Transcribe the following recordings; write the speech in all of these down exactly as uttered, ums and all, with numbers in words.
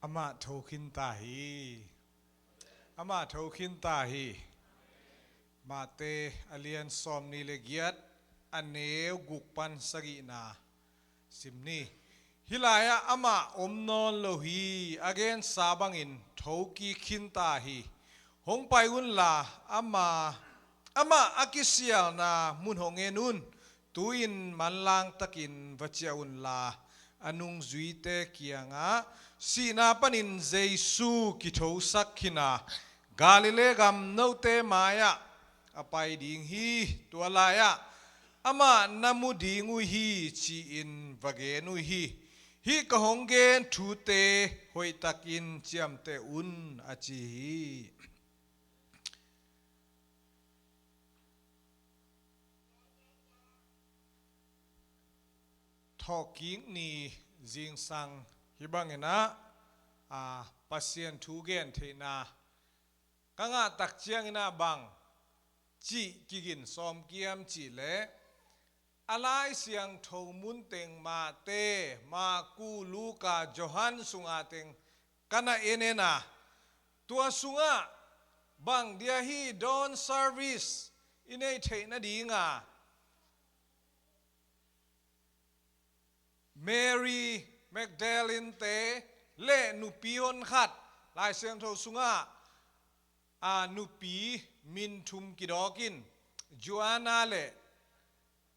Amah thokhin ta hi. Amah thokhin ta hi. Mate a lian sawmnih le giat, a neu guk pan sagihna sim ni. Hih lai-ah amah om nawn lo hi. A gensa bangin thokik khin ta hi. Hong pai unla, amah, amah a kisialna mun hong en un. Tu-in manlang takin va ciah unla, a nungzuite kiangah, sihna panin Jesu kithosak khin a, Galilee gam note mai-ah a pai ding hi. Tua lai-ah amah na mu ding uh hi, ci-in va gen uh hi. Hih ka hong gen thute hoihtakin ciamteh un, a ci hi. Thawhkik ni zingsang hih bangin ah, a, Pasian thu gen theihna ka ngah tak ciangin ah bang cih kigin sawm kiam cih leh, a Lai Siangtho mun teng Mate, Marku, Luka, Johan sunga teng ka na en en a, tua sungah bang dia hi, dawn service i neih theih nadinga Mary Magdalene te le nupi honkhat, Lai Siangtho sungah, a, nupi min thum kidawk in, Joanna le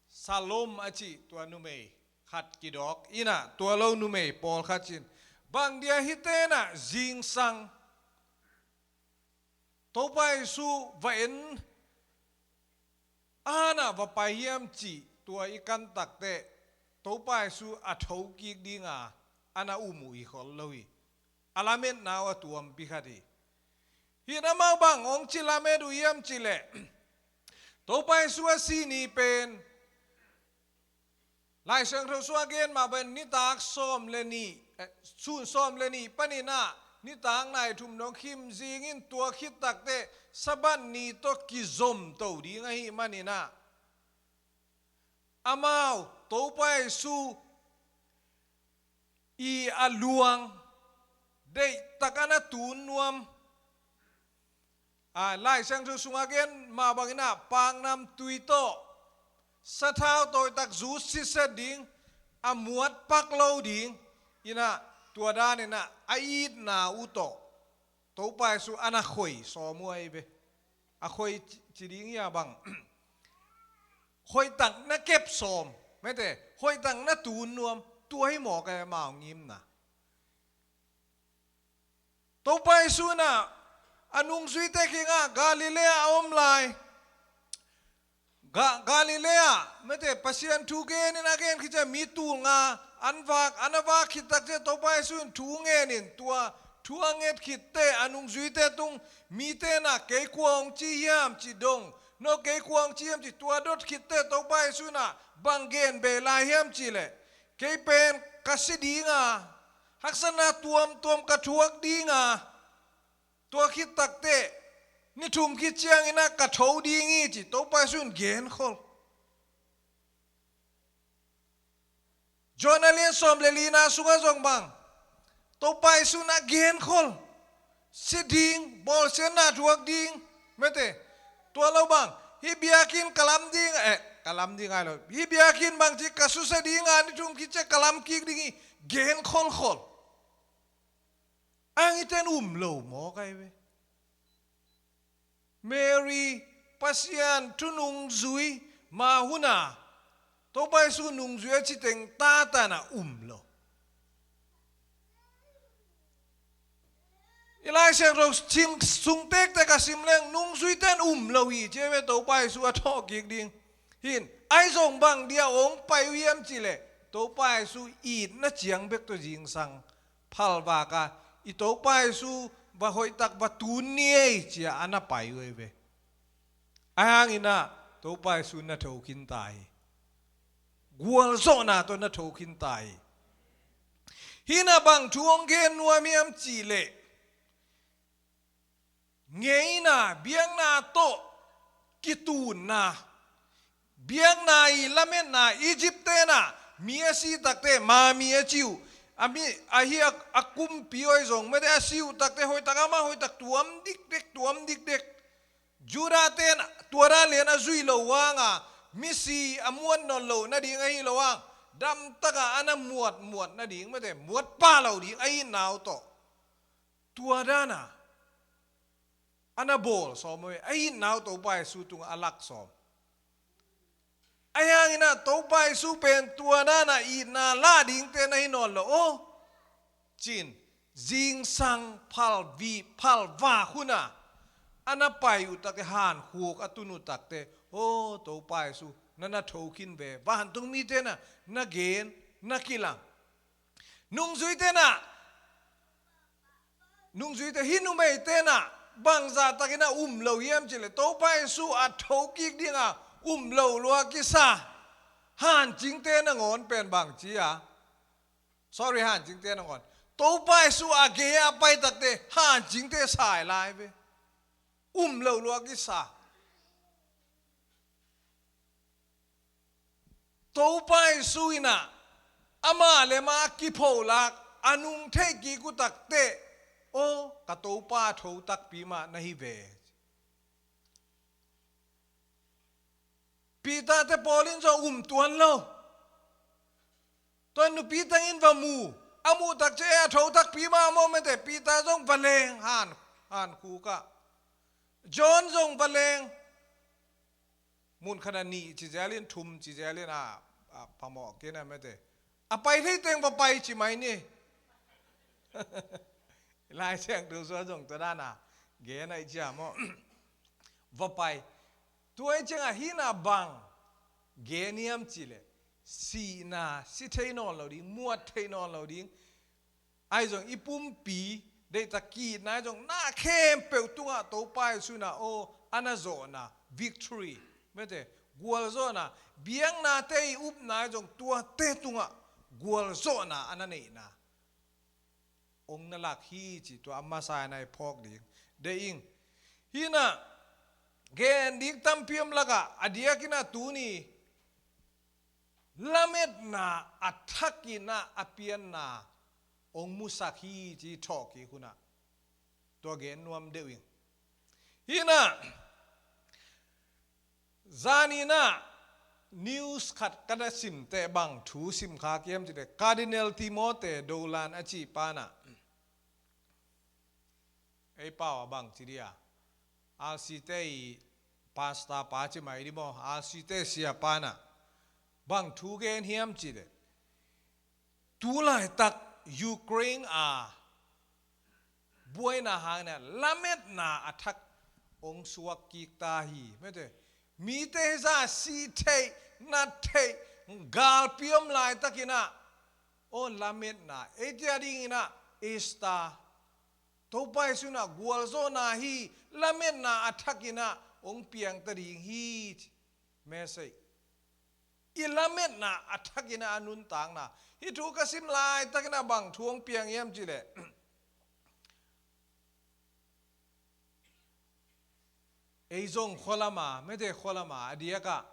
Salome a cih tua numei khat kidawk in ah, tua lo numei pawlkhat cin, bang dia hihte in ah zingsang Topa Jesu va en, a han ah va pai hiam cih tua i kan takteh, Topa Jesu a thokik dinga a na um uh hi khol lo hi. A lametna uh a tuampi khat hi. Hih in amau bang hong ci lamet uh hiam cih leh, Topa Jesu a si ni pen Lai Siangtho sungah a gen mah bangin nitak sawm le nih, eh, sun sawm le nih panin ah nitak nai thum dong khim zingin, tua khit takteh Sabbath ni tawh kizomto ding ahih manin ah, amau Topa Jesu i a luang deihtak a na tun nuam, a, Lai Siangtho sungah a gen mah bangin ah paknamtui tawh sathau tawitak zut sitset ding, a muat pak lo ding in ah, tua danin ah a itna uh tawh Topa Jesu a na khoi sawm uh ahi ve. A khoi ci, ci ding hi a bang, hoihtak na kep sawm, mete, hoihtak na tun nuam, tua hi mawk a, amau ngimna. Topa Jesu in ah a nungzuite kiangah Galilee a om lai, Ga-, Galilee ah, mete, Pasian thu genin a gen khit ciang mi tul nga an vak, an a vak khit tak ciang Topa Jesu in thu ngenin, tua thu a nget khitteh a nungzuite tung mite in ah, kei kua hong ci hiam ci dong, no kei kua hong ci hiam ci, tua dot khitteh Topa Jesu in ah bang gen bei lai hiam cih leh, kei pen ka si dinga, haksatna tuamtuam ka thuak dinga, tua khit takteh ni thum khit ciangin ah ka tho ding hi ci Topa Jesu in gen khol. Johan a lian sawm le lina sungah zong bang, Topa Jesu in a gen khol, si ding, bawlsiatna thuak ding, mete, tua lo bang, hih biakinn ka lam ding, eh, ka lam ding ai lo, hih biakinn bang ci ka susia dinga, ni thum khit ciang ka lam kik ding hi, gen kholkhol. Ang iten um lo mawk ai ve. Mary, Pasian thu nungzui mah hun a, Topa Jesu nungzui a ci teng tatan a um lo. I Lai Siangtho sung tektek a sim leng nungzuiten um lo hi ci ve, Topa Jesu a thawhkik ding. Hin, ahi zong bang dia hong pai uh hiam cih leh, Topa Jesu itna ciang bek tawh zingsang phalvak a, i Topa Jesu va hoihtak va tun ni ei ci-a a na pai uh ei ve. Ahi hangin ah Topa Jesu na tho khin ta hi. Gualzawhna tawh na tho khin ta hi. Hih in ah bang thu hong gen nuam hiam cih leh, ngeina, biakna tawh kitunna, biakna i lametna, Egypt-te in ah mi a si takteh ma mi a ci uh, A mi, ahi a, a kumpi hoih zong mete a si uh takte hoih tak, amah hoih tak tuam dikdek, tuam dikdek. Judah ten tua dan lian a zui lo hangin misi a muat nawn lo nading ahi lo hang, damtak a a na muat, muat nading mete muat pah lo ding a itna uh tawh tua dan a a na bawl sawm uh hi. A itna uh Topa Jesu tungah a lak sawm. Ahi hangin ah Topa Jesu pen tua dan a itna lah dingte na hi nawn lo aw. Cin, zingsang phalvak, phalvak hun a a na pai uh takte, hankhuk a tun uh takte, aw, Topa Jesu na na tho khin ve. Vantung mite na na gen, na kilang. Nungzuite na, nungzuite, hih numeite na bangzah takin a um lo hiam cih leh, Topa Jesu a tho kik ding a um lo lua kisa hancingte nangawn pen bang ci a, sorry, hancingte nangawn, Topa Jesu a gei a pai takte hancingte sai lai ve. Um lo lua kisa. Topa Jesu in ah amah le amah a kipholak a nungthei kik uh takte, aw, ka Topa tho takpi mah na hi ve. Peter te Paul in zong um tuan lo. Tua nupi teng in va mu, a muh tak ciang, e, a tho takpi mah maw mete, Peter zong va leng han, hankhuk ah. John zong va leng. Mun khat a nih ci zel in, thum ci zel in a, a phamawh kei na mete. A pai thei teng va pai ci mai ni. Lai Siangtho sung zong tua dan a gen a i ci a maw. Va pai. Tua i ciang a hih na bang gen hiam cih leh, sihna si thei nawn lo ding, muat thei nawn lo ding. Ahi zong i pumpi deihtak ki-itna ahi zong na khempeuh tungah Topa Jesu in ah, aw, a na zawhna, victory, mete, gualzawhna, biaknate i upna ahi zong tuate tungah gualzawhna a na neihna hong na lak hi ci, tua a masa in ah i phawk ding deih ing. Hih na gen ding tampi om lakah a diakin ah tuni lametna a thakin ah a pianna hong musak hi ci, thawhkik hun ah tua gen nuam deuh ing. Hih na, zan in ah news khat ka na sim teh, bang thu sim kha hiam cih leh, Cardinal Timothy Dolan a cih pa in ah, ei pau a bang ci dia, R C te i pastor pa ci mai di maw, R C te sia pa in ah bang thu gen hiam cih leh, tu laitak Ukraine a buaina hangin ah lametna a thak hong suak kik ta hi, mete. Mite hi zah si theih, nat theih, galpi om laitakin ah, aw, lametna, ei tia dingin ah Easter, Topa Jesu in ah gualzawhna hi, lametna a thakin ah hong piang ta ding hi, message. I lametna a thakin ah a nuntakna. Hih thu ka sim laitakin ah bang thu hong piang hiam cih leh, ei zong khualama, mete, khualama a diakah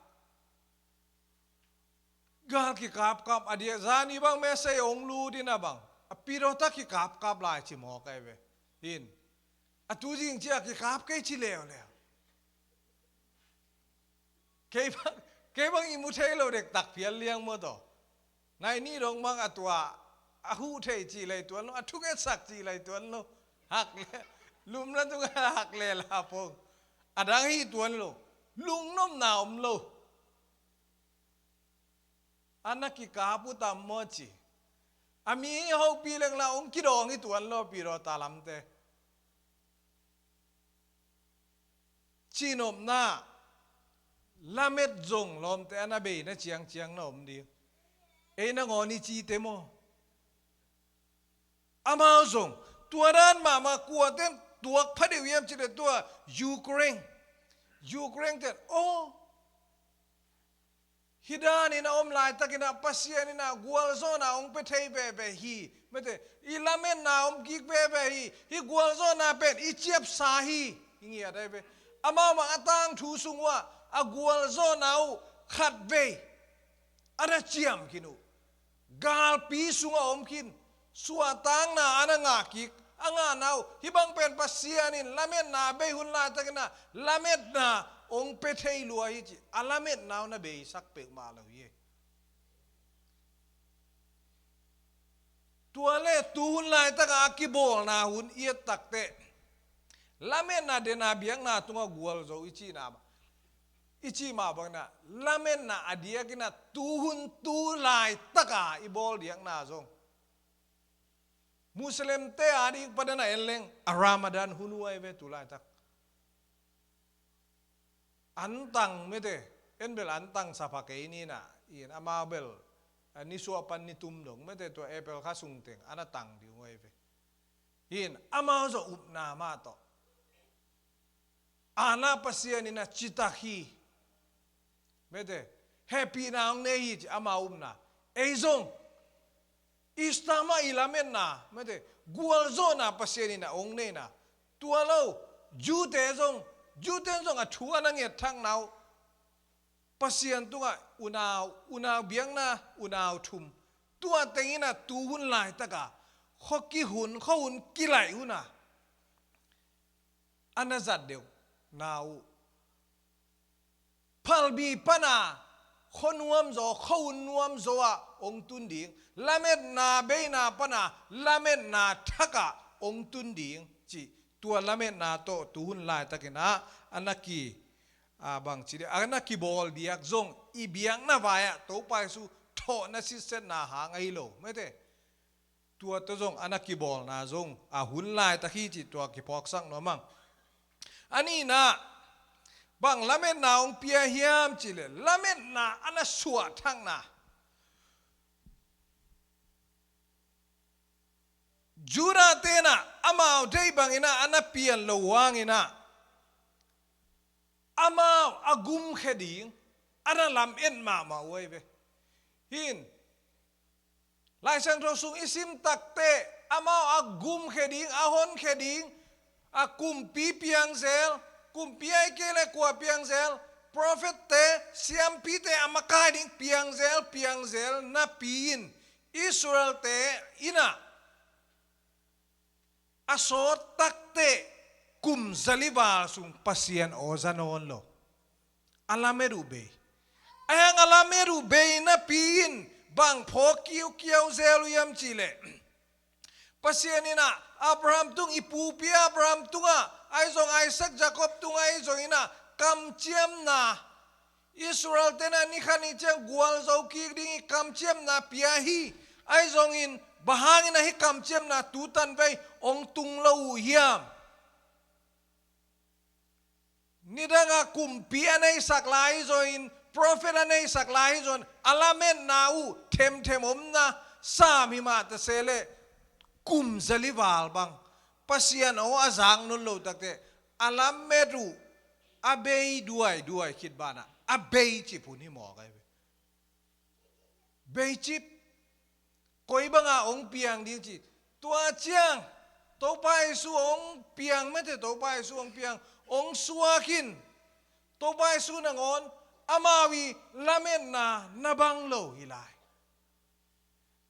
gal kikapkap a diak, zani bang message hong lut in ah bang, a pidawta kikapkap lai ci mawk ahi ve. Hin, a tu zing ciang kikap kei ci leuleu. Kei bang, kei bang i mu thei lo dektak phial liang maw taw. Nai ni dong bang a tua, a huh thei cih lei tuan lo, a thungetsak cih lei tuan lo. Hak le, lumna tungah hak le la pong. A dang hi tuan lo. Lungnopna om lo. A na kikap uh tam maw ci. A mi hopih leng la hong kidawng hi tuan lo, pidawta lamte. Cihnopna, lamet zong lawmte a na beina ciangciang na om ding. Ei nangawn i cite maw. Amau zong tua dan mahmah, kuaten tuak phadeuh hiam cih leh tua Ukraine. Ukraine ten, aw, hih danin a om laitakin ah Pasian in ah gualzawhna hong pia thei veve hi. Mete, i lametna om kik veve hi. Hih gualzawhna pen i ciapsa hi. I ngiat ahi ve. Amau mah a tangthu sung uh ah a gualzawhna uh khatvei a na ciam khin uh. Galpi sungah om khin. Suahtakna a na ngah kik, a ngahna uh, hih bang pen Pasian in lametna a bei hun laitakin ah lametna hong pia thei lua hi ci, a lametna uh na beisak peuhmah lo hi. Tua le tu hun laitakah a kibawlna hun i et takteh, lametna dena biakna tungah gualzo i cihna mah, i cih mah bangin ah, lametna a diakin ah tu hun tu laitaka i bawl diakna zong, Muslimte a ding panin ah en leng, a Ramadan hun uh ahi ve tu laitak. An tang mete, en bel an tang sa pha kei ni na, in amau bel, a, nisuah pan nitum dong mete, tua April kha sung teng a na tang ding uh ahi ve. In amau zong upna mah tawh, a na Pasian in a citak hi. Mete, hehpihna hong nei hi ci amau upna. Ei zong Easter mah i lametna, mete, gualzawhna Pasian in a hong neihna. Tua lo, Jew-te zong, Jew-te zong a thu a na ngetthakna uh, Pasian tungah unau, unau biakna, unau thum. Tua tengin a tu hun laitaka, khua kihun, khua hun kilaih hun a, a na zat deuhna uh, phalbi pana khua nuamzaw, khua hun nuamzaw ah hong tun ding. Lametna beina pana lametna thakah hong tun ding cih, tua lametna tawh tu hun laitakin ah a na ki, a, bang ci ding, a na kibawl diak zong i biakna vai-ah Topa Jesu thawhna sitsetna hang ahi lo mete. Tua tawh zong a na kibawlna zong a hun laitak hi cih tua kiphawksak nuam ing. A nihna, bang lametna hong pia hiam cih leh, lametna a na suahthakna. Judah-te in ah amau deih bangin ah a na pian loh hangin ah, amau a gumkhia ding a na lamet mahmah uh ahi ve. Hih in Lai Siangtho sung i sim takteh, amau a gumkhia ding, a honkhia ding, a kumpi piangzel, kumpi ahih kei leh kua piangzel, profet-te, siampite a makai ding piangzel, piangzel napi in, Israel-te in ah a sawt takteh kum zali val sung Pasian aw za nawn lo. A lamet uh bei. A hang a lamet uh bei napi in bang phawk kiukiau zel uh hiam cih leh, Pasian in ah Abraham tung, i pupi Abraham tungah, ahi zong Isaac, Jacob tungah ahi zongin ah kamciamna, Israel-te in ah ni khat ni ciang gualzo kik ding i kamciamna pia hi. Ahi zongin bang hangin ah hih kamciamna tu tanvei hong tung lo uh hiam? Nidangah kumpi a neisak lai hi zongin, profet a neisak lai hi zongin, a lametna uh themthem omna sam hi mah ta se leh, kum zali val bang Pasian aw a zak nawn lo takteh, a lamet uh a bei duaiduai khit banah, a bei cip hun hi mawk ahi ve. Beicip, koi banga hong piang ding ci. Tua ciang, Topa Jesu hong piang mete, Topa Jesu hong piang, hong suak in, Topa Jesu nangawn, amau i lametna na bang lo hi lai.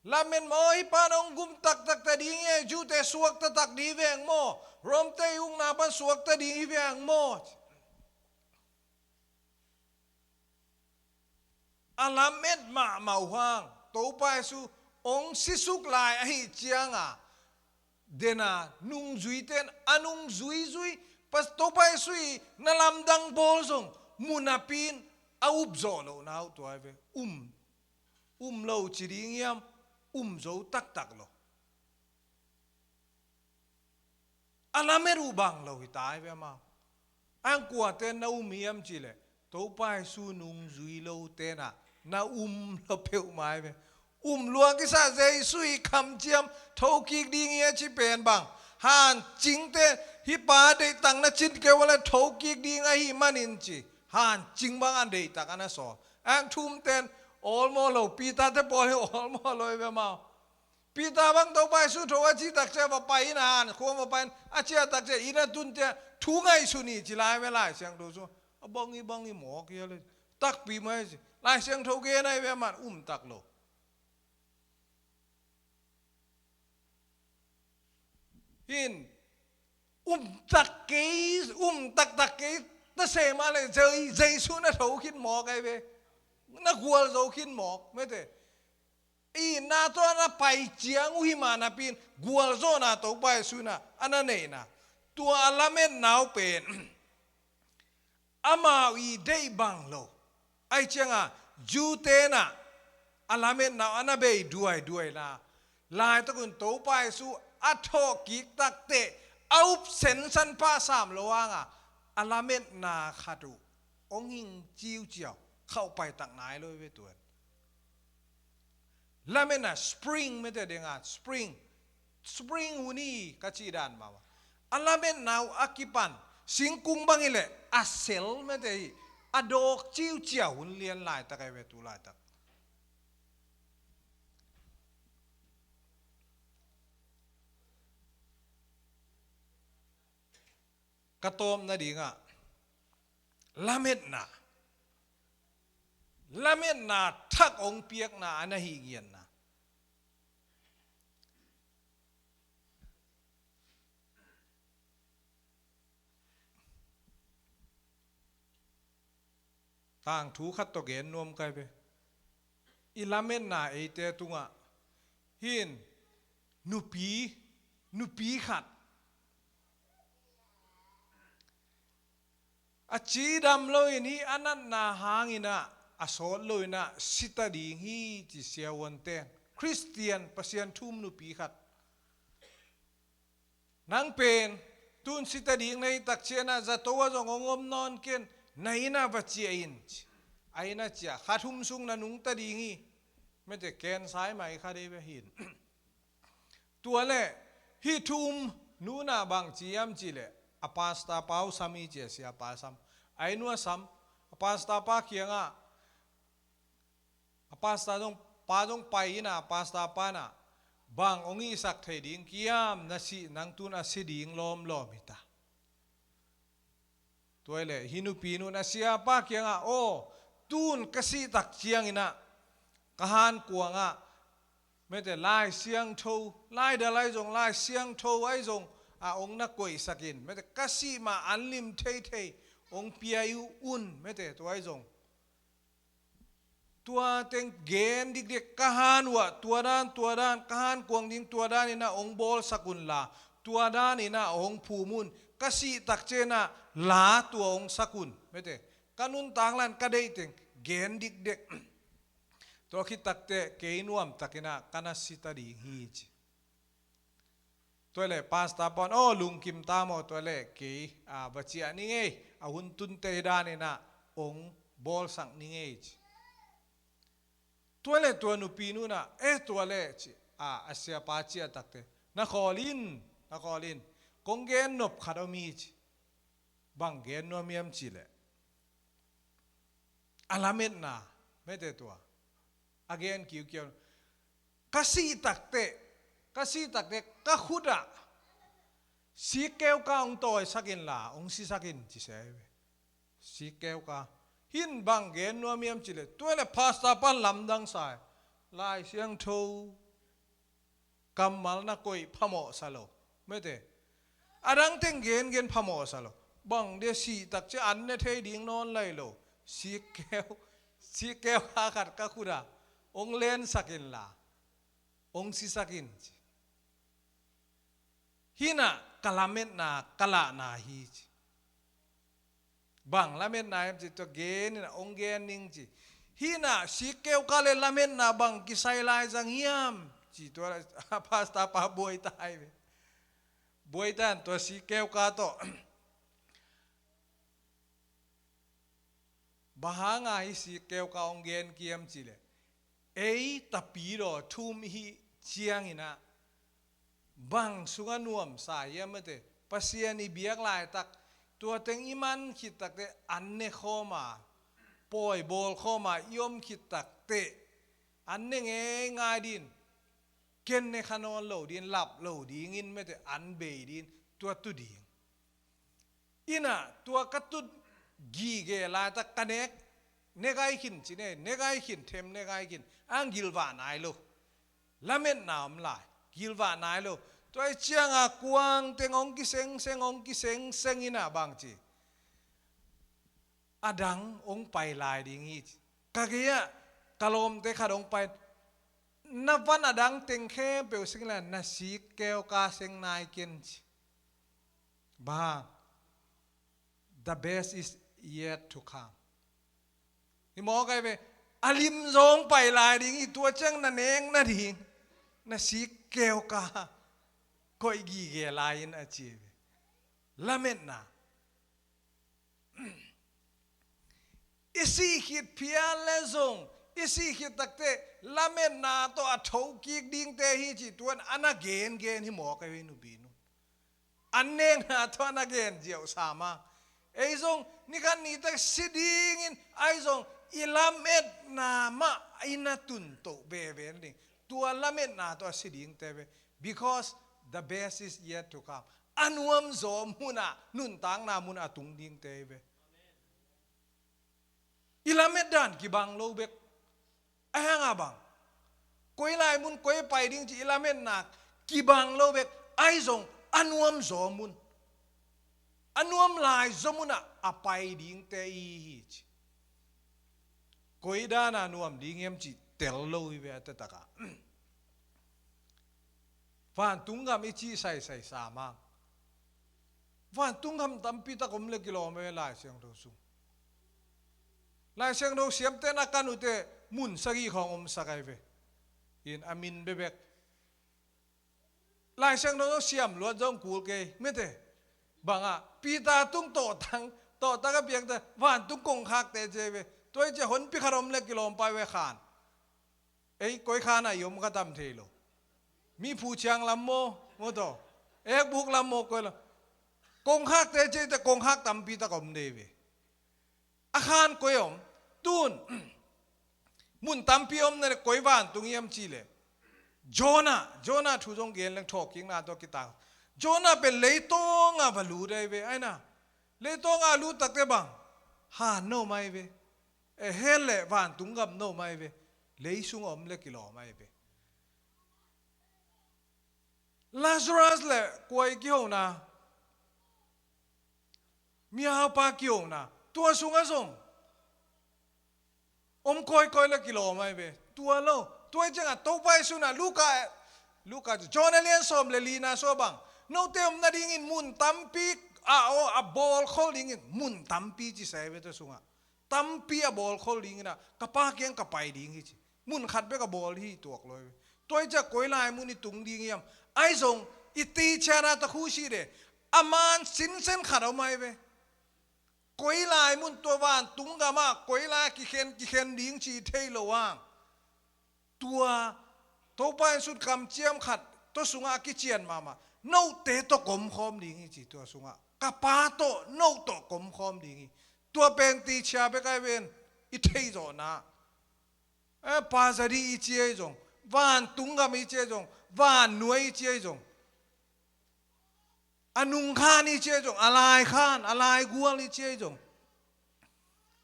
Lamet maw, hih pan hong gum taktak ta ding hi, Jew-te suakta tak ding hi veng maw, Rome-te i ukna pan suakta ding hi veng maw. A lamet mahmah uh hang, Topa Jesu hong sisuk lai ahih cianga, dena nungzuite in a nungzuizui, Topa Jesu i na lamdang bawl zong mu napi in a upzawh lohna uh tua hi ve. Um, um lo ci ding hiam, um zo taktak lo. A lamet uh bang lo hi ta hi ve amau. Ang kuate na um hiam cih leh, Topa Jesu nungzui lote in ah na um lo peuhmah hi ve. Um lua kisa Jesu i kamciam thokik ding hi a ci pen bang, hancingte, hih pa deihtak na cin kei uh leh thokik ding ahih manin ci, hancing bang a deihtak a na sawl. Ang thumte in awlmawh lo, Peter-te pawl hi awlmawh lo hi ve amau. Peter bang Topa Jesu tho a cih takciang va pai in a, han khuam va pai in a, a ciah takciang inn a tun ciang thu ngaihsun hi ci lai ve Lai Siangtho sung. A bang hi bang hi mawk hi a le. Takpi mai ci. Lai Siangtho gen ahi ve amah, um tak lo. Hin, um tak kei, um taktak kei, ta se mah leh Jei-, Jesu na tho khin mawk ai ve. Na gualzo khin mawk, mete. Itna tawh a na pai ciang uh hi mah napi-in, gualzawhna Topa Jesu in ah a na neihna. Tua a lametna uh pen amau i deih bang lo. Ahih ciangin Jew-te in ah a lametna uh a na bei duaiduaina laitak un Topa Jesu a thawhkik takteh a up sensan pah sam lo hangin a lametna khat uh hong hing ciuciau, khauh paitak nai lo hi ve tuan. Lametna spring mete ding a, spring. Spring hun hi ka cih dan mahmah. A lametna uh a kipan, singkung bang hi leh a sel mete hi, a dawk ciuciau hun lian laitak ahi ve tu laitak. Ka tawpna dingah lametna, lametna thak hong piakna a na hih ngiatna. Tangthu khat tawh gen nuam ka hi ve. I lametna eite tungah hin nupi, nupi khat a cidam loin, hih a natna hangin ah a sawt loin ah si ta ding hi ci siavuante. Khristian, Pasian thu um nupi khat. Nang pen, tu-in si ta ding na hih takciang ah zato ah zong hong om nawn ken, na inn ah va ciah in ci. A inn ah ciah, kha thum sung na nungta ding hi. Mete, ken sai mai kha dei ve hin. Tua leh hih thu um nu in ah bang ci hiam cih leh, a pastor pa uh sam hi ci a, siapa sam. A inn uh ah sam, a pastor pa kiangah, a pastor zong, pa zong pai in ah, a pastor pa in ah, bang hong hihsak thei ding kiam, na si, nang tu-in a si ding lawmlawm hi ta. Tua hi leh hih nupi nu in a siapa kiangah, aw, tu-in ka sih takciangin ah ka hankuangah, mete, Lai Siangtho, laidal ahi zong, Lai Siangtho ahi zong, a hong na koihsak in, mete, ka sih ma an lim theithei hong pia un, mete, tua ahi zong. Tua teng gen dikdek, ka han uh ah tua dan, tua dan, ka hankuang ding tua danin ah hong bawlsak unla, tua danin ah hong phum un, ka sih takciangin ah la tua hong sak un. Mete, ka nuntak lai-in ka deih teng gen dikdek. Tua khit takteh kei nuamtakin ah ka na si ta ding hi ci. Tua leh pastor pa in, aw, lungkim ta maw, tua leh kei, a, va ciah ning ei, a hun tunte hi danin ah hong bawlsak ning ei ci. Tua leh tua nupi nu in ah, eh, tua leh ci, a, a siapa ciah takteh, na khawl in, na khawl in, kong gen nop khat om hi ci. Bang gen nuam hiam cih leh, a lametna, mete, tua a gen kiukiau. Ka sih takteh, ka sih takteh ka khut ah sikkeuka hong tawisak inla hong sisak in ci se hi ve. Sikkeuka. Hin bang gen nuam hiam cih leh, tua leh pastor pa in lamdang sa hi. Lai Siangtho kammal na koih phamawhsa lo. Mete, a dang teng gengen phamawhsa lo. Bang dia sih takciang an ne thei ding nawn lai lo. Sikkeu, sikkeuka khat ka khut ah hong lensak inla hong sisak in ci. Hih in ah ka lametna ka lahna hi ci. Bang lametna hiam cih tua gen in ah hong gen ning ci. Hih in ah sikkeuka leh lametna bang kisai lai zang hiam ci, tua pastor pa buai ta hi ve. Buai ta in tua sikkeuka tawh, bang hanga hih sikkeuka hong gen kiam cih leh, ei tapidaw thu um i hih ciangin ah bang sungah nuamsa hiam, mete, Pasian i biak laitak, tua teng i man khit takteh an ne khawm a, pawi bawl khawm a i om khit takteh, an ne ngeingai ding, ken ne kha nawn lo ding, lap lo dingin, mete, an bei ding, tua tu ding. Inn ah tua ka tut gige laitak ka nek, nek ai khin ci ne, nek ai khin, them nek ai khin, ang gilvah nai lo. Lametna om lai, gilvah nai lo. Tua i cianga kuang teng hong kisengseng, hong kisengseng ina bang ci, a dang hong pai lai ding hi ci. Ka gei-ah ka lawmte khat hong pai, na van a dang teng khempeuh seng la na sik keu ka seng nai ken ci. Bang, the best is yet to come. Hi mawk ai ve, a lim zong pai lai ding hi, tua ciang na nek nading na sik keu ka koih gige lai in a ci ve. Lametna. I sih khit phial le zong, i sih khit takte lametna tawh a thokik dingte hi ci tuan a na gengen hi mawk ai ve nupi nu. An nekna tawh a na gen ziau sa ma. Ei zong nikhat nitak si dingin ai zong i lametna mah i na tuntoh veve ding. Tua lametna tawh a si dingte ve. Because the best is yet to come. A nuamzaw munah, nuntakna munah a tung dingte hi ve. I lamet dan kibang lo bek. A hanga bang, koi lai mun koi pai ding ci i lametna kibang lo bek. Ai zong a nuamzaw mun, a nuam lai zaw munah a pai dingte i hi ci. Koi dana nuam ding hiam ci tel lo hi ve a taktakah. Vantung gam i cih saisai sa mang. Vantung gam tampi tak om le kilawm e Lai Siangtho sung. Lai Siangtho siamte na kan ute mun sagih khawng om sak ai ve. In a min bebek. Lai Siangtho siam luat zong kul kei mete. Bangah Peter tung tawhtang, tawhtang a piangte vantung kongkhakte ci ai ve. Tua i cia honpi khat om le kilawm pai ve khan. Ei, koi khan a i om ka tam thei lo. Mi phu ciang lam maw, maw taw. Ek buk lam maw, koi lam. Kongkhakte ci ai te kongkhak tampi tak om dei ve. A khan koi om. Tun mun tampi om na le koi vantung hiam ci le. Jonah, Jonah thu zong gen leng thawhkikna tawh kitak. Jonah pen leitawng a va lut ai ve, ai na. Leitawng a lut takte bang, han no mai ve. E, hell le vantung gam no mai ve. Lei sung om le kilawm ai ve. Lazarus le kuai kihona, mihaupa kihona, tua sungah zong om kawikawi le kilawm ai ve. Tua lo, tua i ciangah Topa Jesu na Luka, Luka, John a lian sawm le lina sua bang, note om nadingin mun tampi a, a bawlkhol dingin, mun tampi ci sai ve tua sungah. Tampi a bawlkhol dingin ah, ka Pa kiang ka pai ding hi ci. Mun khat bek a bawl hi tuak lo ai ve. Tua i ciah koi lai mun i tung ding hiam? Ai zong i tichiana takhu si de. A man sinsen khat om ai ve. Koi lai mun tua vantung gamah koi lai kikhen, kikhen ding ci thei lo ang. Tua Topa in sut kamciam khat tua sungah a kician mahmah. Note tawh komkhawm ding hi ci tua sungah. Ka Pa tawh, no tawh komkhawm ding hi. Tua pen tichia bek ai ven i theihzawhna. E, pazadi i ci ai zong, vantung gam i ci ai zong, vannuai i ci ai zong, a nungkhan i ci ai zong, a laikhan, a laigual i ci ai zong,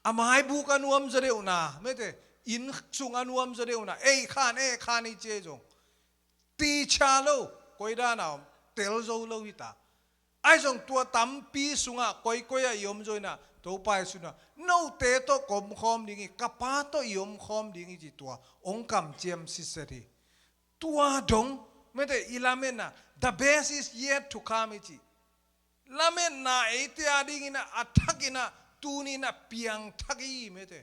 a maibuk a nuam zaw deuhna, mete, inn sung a nuam zaw deuhna, ei khan, ei khan i ci ai zong, tichia lo, koi dana om, tel zo lo hita. Ai zong tua tampi sungah koikoi ah i om zo inah, Topa i sunah, note tawh ka omkhawm ding hi, ka Pa tawh i omkhawm ding hi ci tua hong kamciam sitset hi. Tua dong, mete, i lametna, the best is yet to come i ci. Lametna eite a dinginah, a thakinah, tuninah piangthak i hi, mete.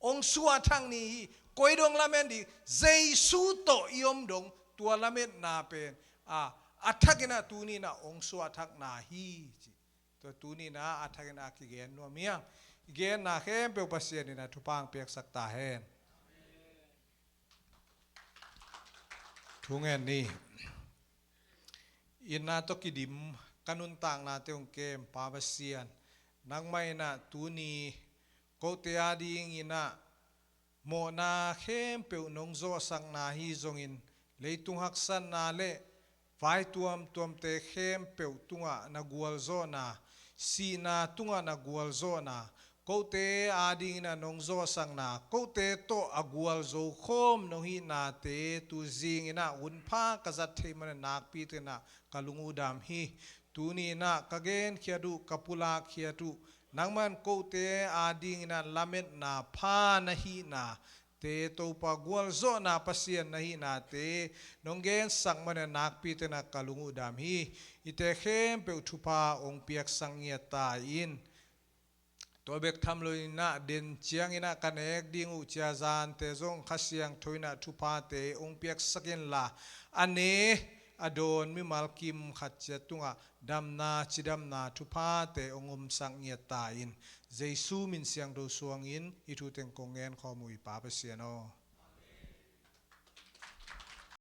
Hong suahthak ni hi, koi dong lamen ding, Jesu tawh i om dong, tua lametna pen, a, a thakinah tuninah hong suahthakna hi ci. Tua tuninah a thakinah kigen nuam hiang. I genna khempeuh Pasian inah thupha hong piaksak ta hen. Thungen ni. Inna tawh kidim ka nuntaknate hong kem Pa Pasian, nangmah inah tuni kote a dinginah mawhna khempeuh nong zawhsakna hi zongin, leitung haksatna le vai tuamtuamte khempeuh tungah na gualzawhna, sihna tungah na gualzawhna, kote adingin ah nong zawhsakna, kote tawh a gualzo khawm nong hihnate tu zingin ah hunpha ka zat theih manin nakpi takin ah ka lung uh dam hi. Tuni-in ah ka genkhiat uh, ka pulakkhiat uh, nangman kote adingin ah lametna pha na hihna te, Topa gualzawhna Pasian na hihnate nong gensak manin nakpi takin ah ka lung uh dam hi. Hihte khempeuh thupha hong piaksak ngiat ta in. Tua bek tham loin ah den ciangin ah ka nek ding uh ciazante zong Kha Siangtho in ah thuphate hong piaksak inla, a ne a dawn mimal kim khat ciat tungah damna, cidamna thuphate hong omsak ngiat ta in. Jesu min siangtho suangin hih thu teng kong ngen khawm uh hi, Pa Pasian aw.